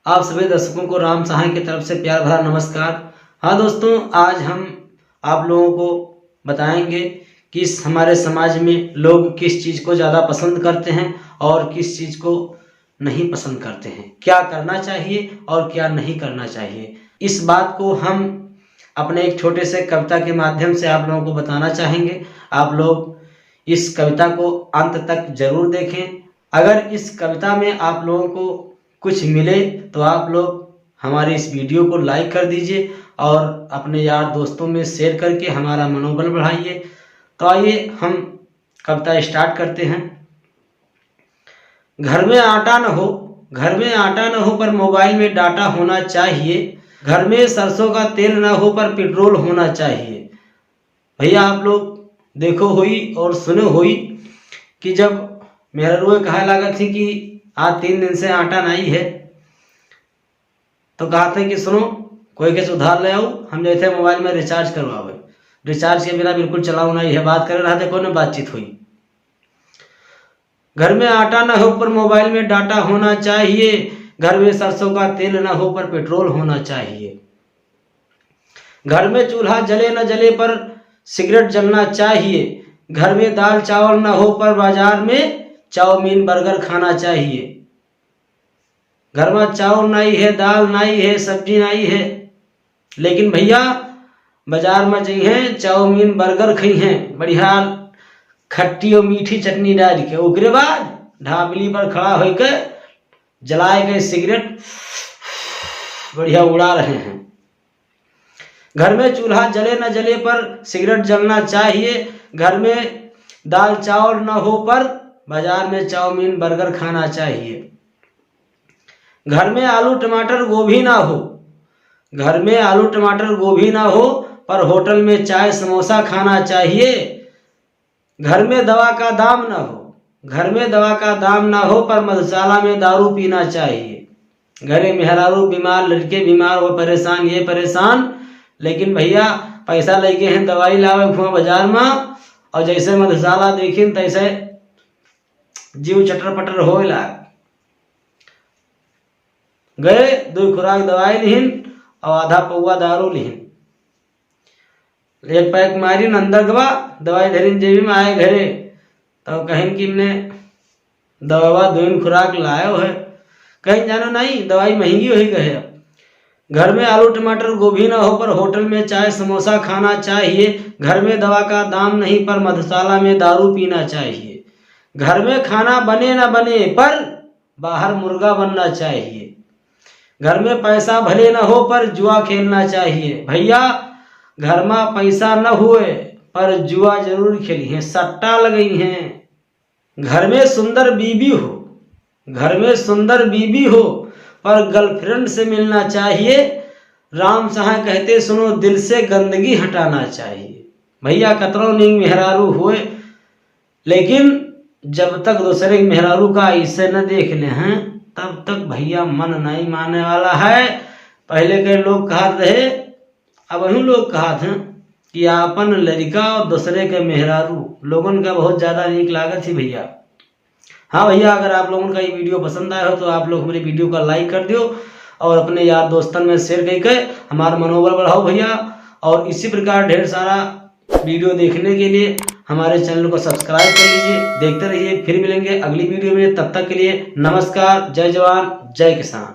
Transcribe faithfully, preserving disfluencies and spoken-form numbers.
आप सभी दर्शकों को राम सहाय की तरफ से प्यार भरा नमस्कार। हाँ दोस्तों, आज हम आप लोगों को बताएंगे कि इस हमारे समाज में लोग किस चीज़ को ज़्यादा पसंद करते हैं और किस चीज़ को नहीं पसंद करते हैं, क्या करना चाहिए और क्या नहीं करना चाहिए। इस बात को हम अपने एक छोटे से कविता के माध्यम से आप लोगों को बताना चाहेंगे। आप लोग इस कविता को अंत तक जरूर देखें। अगर इस कविता में आप लोगों को कुछ मिले तो आप लोग हमारे इस वीडियो को लाइक कर दीजिए और अपने यार दोस्तों में शेयर करके हमारा मनोबल बढ़ाइए। तो आइए हम कविता स्टार्ट करते हैं। घर में आटा न हो, घर में आटा न हो पर मोबाइल में डाटा होना चाहिए। घर में सरसों का तेल न हो पर पेट्रोल होना चाहिए। भैया आप लोग देखो होई और सुनो होई कि जब मेहरारुए कहा लागत थी कि आज तीन दिन से आटा नहीं है, तो कहा थे कि सुनो, कोई के से उधार ले आओ, हम जाते हैं मोबाइल में रिचार्ज करवावे। रिचार्ज के बिना बिल्कुल चलाऊ नहीं है, बात करे रहते कौन बातचीत हुई। घर में आटा ना हो पर मोबाइल में डाटा होना चाहिए। घर में सरसों का तेल ना हो पर पेट्रोल होना चाहिए। घर में चूल्हा जले न जले पर सिगरेट जलना चाहिए। घर में दाल चावल ना हो पर बाजार में चाउमीन बर्गर खाना चाहिए। घर में चाउर नाई है, दाल नाई है, सब्जी नाई है, लेकिन भैया बाजार में जइहें, चाउमीन बर्गर खइहें, बढ़िया खट्टी और मीठी चटनी डाल के, ओकरे बाद ढाबली पर खड़ा होके जलाए गए सिगरेट बढ़िया उड़ा रहे हैं। घर में चूल्हा जले न जले पर सिगरेट जलना चाहिए। घर में दाल चावल न हो पर बाजार में चाउमीन बर्गर खाना चाहिए। घर में आलू टमाटर गोभी ना हो, घर में आलू टमाटर गोभी ना हो पर होटल में चाय समोसा खाना चाहिए। घर में दवा का दाम ना हो, घर में दवा का दाम ना हो पर मधुशाला में दारू पीना चाहिए। घरे मेहरारू बीमार, लड़के बीमार, वो परेशान, ये परेशान, लेकिन भैया पैसा लेके हैं दवाई लावे हुआ बाजार में, और जैसे मधुशाला देखिन तैसे जीव चटर पटर होए लाग। गए, दो खुराक दवाई लिहिन और आधा पौवा दारू लिहिन। एक पैक मारिन, अंदर गवा, दवाई धरिन जेबी में, आए घरे तो कहिन कि हमने दवा दोइन खुराक लायो है। कहिन जानो नहीं, दवाई महंगी होई गए। घर में आलू टमाटर गोभी ना हो पर होटल में चाय समोसा खाना चाहिए। घर में दवा का दाम नहीं पर मधुशाला में दारू पीना चाहिए। घर में खाना बने ना बने पर बाहर मुर्गा बनना चाहिए। घर में पैसा भले न हो पर जुआ खेलना चाहिए। भैया, घर में पैसा न हुए पर जुआ जरूर खेलिहें, सट्टा लगइहें। घर में सुंदर बीबी हो, घर में सुंदर बीबी हो पर गर्लफ्रेंड से मिलना चाहिए। राम सहाय कहते सुनो, दिल से गंदगी हटाना चाहिए। भैया, कतनो नीक मेहरारू होए, लेकिन जब तक दूसरे के मेहरारू का ऐसे न देख ले हैं, तब तक भैया मन नहीं माने वाला है। पहले के लोग कहत रहे, अब वही लोग कहत हैं कि आपन लड़का और दूसरे के मेहरारू लोगन का बहुत ज्यादा नीक लागत ही भैया। हाँ भैया, अगर आप लोगन का ये वीडियो पसंद आया हो तो आप लोग हमारी वीडियो का लाइक कर दियो और अपने यार दोस्तन में शेयर करके हमारा मनोबल बढ़ाओ भैया। और इसी प्रकार ढेर सारा वीडियो देखने के लिए हमारे चैनल को सब्सक्राइब कर लीजिए, देखते रहिए। फिर मिलेंगे अगली वीडियो में, तब तक के लिए नमस्कार, जय जवान, जय किसान।